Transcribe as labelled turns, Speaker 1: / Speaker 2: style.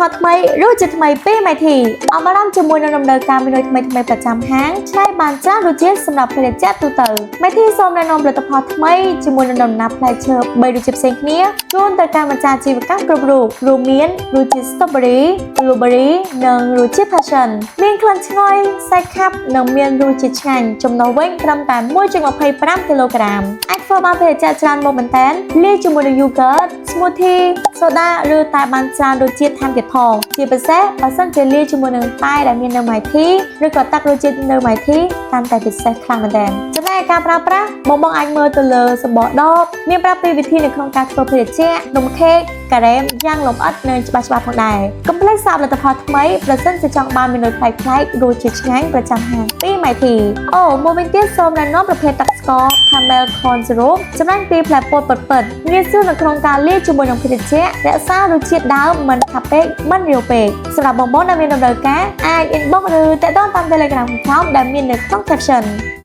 Speaker 1: ផលថ្មីរសជាតិថ្មីពី Mighty អបអរជាមួយនឹងដំណើរការមេនុយថ្មីថ្មីប្រចាំហាងឆ្នៃបានច្រើនរសជាតិសម្រាប់ភេសជ្ជៈទូទៅ Mighty សូមណែនាំផលិតផលថ្មីជាមួយនឹងដំណាប់ផ្លែឈើ3រសជាតិផ្សេងគ្នាជូនទៅកាន់ម្ចាស់អាជីវកម្មគ្រប់រូបរួមមានរសជាតិ Strawberry, Blueberry និងរសជាតិ Passion មានក្លិនឈ្ងុយសាច់ខាប់និងមានរសជាតិឆ្ងាញ់ចំណុះវិញត្រឹមតែ1.25គីឡូក្រាមអាចធ្វើបានភេសជ្ជៈច្រើនមុខមែនតើលាយជាមួយនឹង yogurt, smoothie, សូដាឬតែបានច្រើនរសជាតិថែមទៀតផងជាពិសេសបើសិនជាលាយជាមួយនឹងតែដែលមាននៅ Mighty ឬក៏ទឹករសជាតិនៅ Mighty កាន់តែពិសេសខ្លាំងមែនតើចំណែកឯការប្រើប្រាស់បងបងអាចមើលទៅលើសម្បកដបមានប្រាប់ពីវិធីនៅក្នុងការធ្វើភេសជ្ជៈនំខេកការ៉េមយ៉ាងលម្អិតនិងច្បាស់ៗផងដែរកុំភ្លេចសាកផលិតផលថ្មីប្រសិនជាចង់បានមេនុយប្លែកៗរសជាតិឆ្ងាញ់ប្រចាំហាងពី Mighty អូមួយវិញទៀតសូមណែនាំប្រភេទទឹកស្ករ Camel Corn Syrup ចម្រាញ់ពីផ្លែពោតពិតៗងាយស្រួលនៅក្នុងការលាយជាមួយនឹងភេសជ្ជៈរក្សារសជាតិដើមមិនខាប់ពេកមិនរាវពេកសម្រាប់បងប្អូនដែលមានតម្រូវការអាច inbox ឬទាក់ទងតាម Telegram ខាងក្រោមដែលមាននៅក្នុង caption។